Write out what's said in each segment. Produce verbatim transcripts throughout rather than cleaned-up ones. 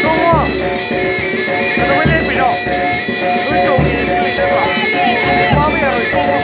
ꯆꯣꯡꯉꯣ꯫ ꯀꯩꯗꯧꯕꯩ ꯂꯦꯞꯄꯤꯅꯣ? ꯅꯣꯏ ꯆꯣꯡꯉꯤꯁꯦ ꯁꯤ ꯂꯩꯇꯕ꯭ꯔꯣ? ꯐꯥꯕ ꯌꯥꯔꯣꯏ, ꯆꯣꯡꯉꯣ꯫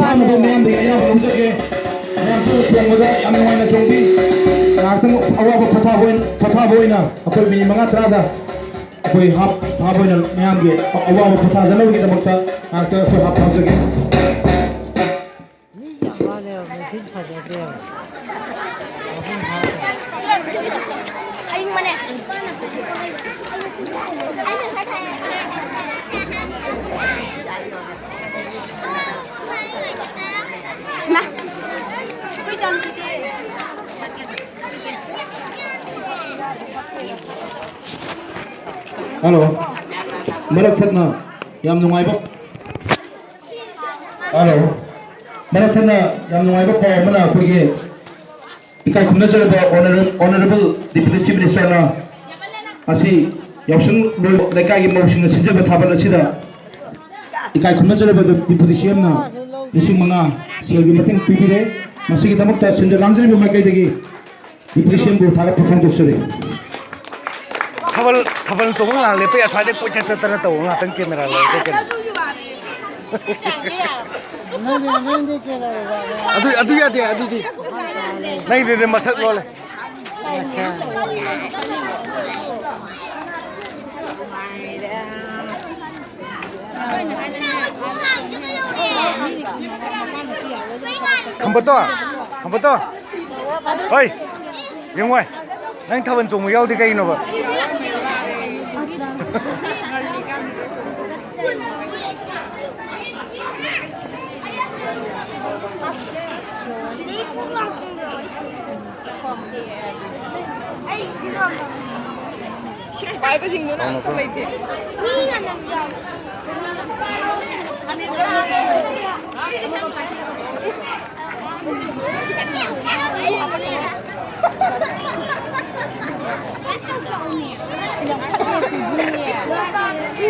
ꯍꯥꯞꯅꯕ ꯃꯌꯥꯝꯗꯒꯤ ꯑꯌꯥꯕ ꯂꯧꯖꯒꯦ꯫ ꯃꯌꯥꯝꯁꯨ ꯊꯣꯡꯕꯗ ꯌꯥꯝ ꯅꯨꯡꯉꯥꯏꯅ ꯆꯣꯡꯕꯤ꯫ ꯉꯥꯏꯍꯥꯛꯇꯪ ꯑꯋꯥꯕ ꯄꯣꯊꯥꯕ ꯑꯣꯏꯅ, ꯄꯣꯊꯥꯕ ꯑꯣꯏꯅ ꯑꯩꯈꯣꯏ ꯃꯤꯅꯤꯠ ꯃꯉꯥ ꯇꯔꯥꯗ ꯑꯩꯈꯣꯏ ꯍꯥꯞ, ꯍꯥꯞ ꯑꯣꯏꯅ ꯃꯌꯥꯝꯒꯤ ꯑꯋꯥꯕ ꯄꯣꯊꯥꯖꯅꯕꯒꯤꯗꯃꯛꯇ ꯉꯥꯏꯍꯥꯛꯇꯪ ꯑꯩꯈꯣꯏ ꯍꯥꯞ ꯍꯥꯞꯆꯒꯦ꯫ ꯃꯤ ꯌꯥꯝ ꯋꯥꯠꯂꯦꯕ, ꯃꯩꯈꯨ ꯐꯖꯗꯦꯕ꯫ ꯑꯍꯨꯝ ꯍꯥꯞꯄꯦ꯫ ꯑꯌꯤꯡꯕꯅꯦ꯫ ꯃꯥ꯫ ꯍꯜꯂꯣ꯫ ꯃꯔꯛ ꯊꯠꯅ ꯌꯥꯝ ꯅꯨꯡꯉꯥꯏꯕ ꯍꯜꯂꯣ꯫ ꯃꯔꯛ ꯊꯠꯅ ꯌꯥꯝ ꯅꯨꯡꯉꯥꯏꯕ ꯄꯥꯎ ꯑꯃꯅ ꯑꯩꯈꯣꯏꯒꯤ ꯏꯀꯥꯏ ꯈꯨꯝꯅꯖꯔꯕ Honourable, Honourable Deputy Chief Ministerꯅ ꯉꯁꯤ ꯌꯥꯎꯁꯪ ꯂꯣꯏ ꯂꯩꯀꯥꯏꯒꯤ ꯃꯧꯁꯤꯡꯅ ꯁꯤꯟꯖꯕ ꯊꯥꯕꯜ ꯑꯁꯤꯗ ꯏꯀꯥꯏ ꯈꯨꯝꯅꯖꯔꯕ Deputy CMꯅ ꯂꯤꯁꯤꯡ ꯃꯉꯥ ꯁꯦꯜꯒꯤ ꯃꯇꯦꯡ ꯄꯤꯕꯤꯔꯦ꯫ ꯃꯁꯤꯒꯤꯗꯃꯛꯇ ꯁꯤꯟꯖ ꯂꯥꯡꯖꯔꯤꯕ ꯃꯥꯏꯀꯩꯗꯒꯤ Deputy CMꯕꯨ ꯊꯥꯒꯠꯄ ꯐꯣꯡꯗꯣꯛꯆꯔꯤ꯫ ꯊꯥꯕꯜ, ꯊꯥꯕꯜ ꯆꯣꯡꯕ ꯉꯥꯏꯍꯥꯛ ꯂꯦꯞꯄ ꯌꯥꯏ, ꯑꯁ꯭ꯋꯥꯏꯗ ꯀꯣꯏꯆꯠ ꯆꯠꯇꯅ ꯇꯧꯕ ꯉꯥꯛꯇꯪ camera ꯂꯩꯔꯒ ꯀꯩꯅꯣ꯫ ꯅꯪꯗꯤ, ꯅꯪꯗꯤ ꯀꯩꯗꯧꯔꯤꯕ? ꯑꯗꯨ, ꯑꯗꯨ ꯌꯥꯗꯦ, ꯑꯗꯨꯗꯤ꯫ ꯅꯪꯗꯨꯗꯤ ꯃꯁꯛ ꯂꯣꯜꯂꯦ꯫ ꯃꯁꯛ꯫ ꯈꯝꯕꯠꯇꯣ, ꯈꯝꯕꯠꯇꯣ꯫ ꯍꯣꯏ, ꯌꯦꯡꯉꯣꯏ꯫ ꯅꯪ ꯊꯥꯕꯜ ꯆꯣꯡꯕ ꯌꯥꯎꯗꯦ ꯀꯩꯒꯤꯅꯣꯕ?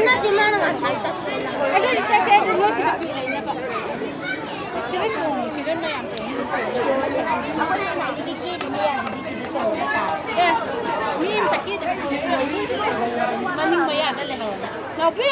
ꯅꯠꯇꯦ, ꯃꯥꯅ ꯉꯁꯥꯏ ꯆꯠꯁꯦꯅ꯫ ꯑꯩꯈꯣꯏꯅ ꯉꯁꯥꯏꯗꯒꯤ ꯀꯦꯔꯤ ꯃꯌꯥꯝꯁꯦ꯫ ꯑꯦ, ꯃꯤ ꯑꯃ ꯆꯠꯈꯤꯗ꯫ ꯃꯅꯤꯡ ꯃꯌꯥꯗ ꯂꯩꯍꯧꯔꯦ꯫ ꯅꯥꯎꯕꯤ!